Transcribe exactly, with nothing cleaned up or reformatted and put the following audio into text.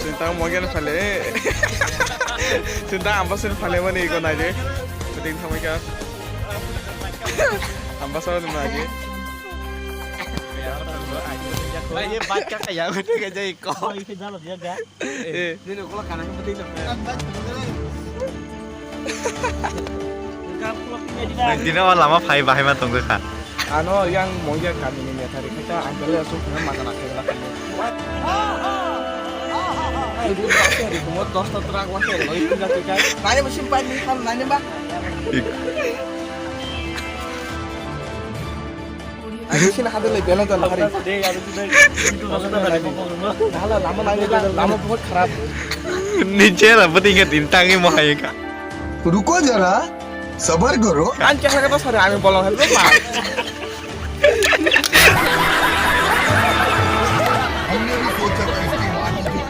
Sintang mogen phale. Sintang ambasan phale mani iko naide. Beting thamai ka. Ambasan naide. Ye bat ka kaya ko te ka jai ko. Eh. Ni no kola kana ko beting. Dino lama phai bahai ma tongkha. Ano yang mongya kami ni metari kita angkele asuk kena mata nak kena kami. Ayo dulu pasti hari kumot dos to trak wasi hari lagi tinggal tiga. Nanya mesin pan ni kan nanya bah. Ayo sini hadir lagi bela jalan hari. Hala lama nanya lama bahut kharap. Niche la pati ingat intang mo hai ka. Ruko jara. Sabar karo. Ang kaya kata sari ami bolong hello pa.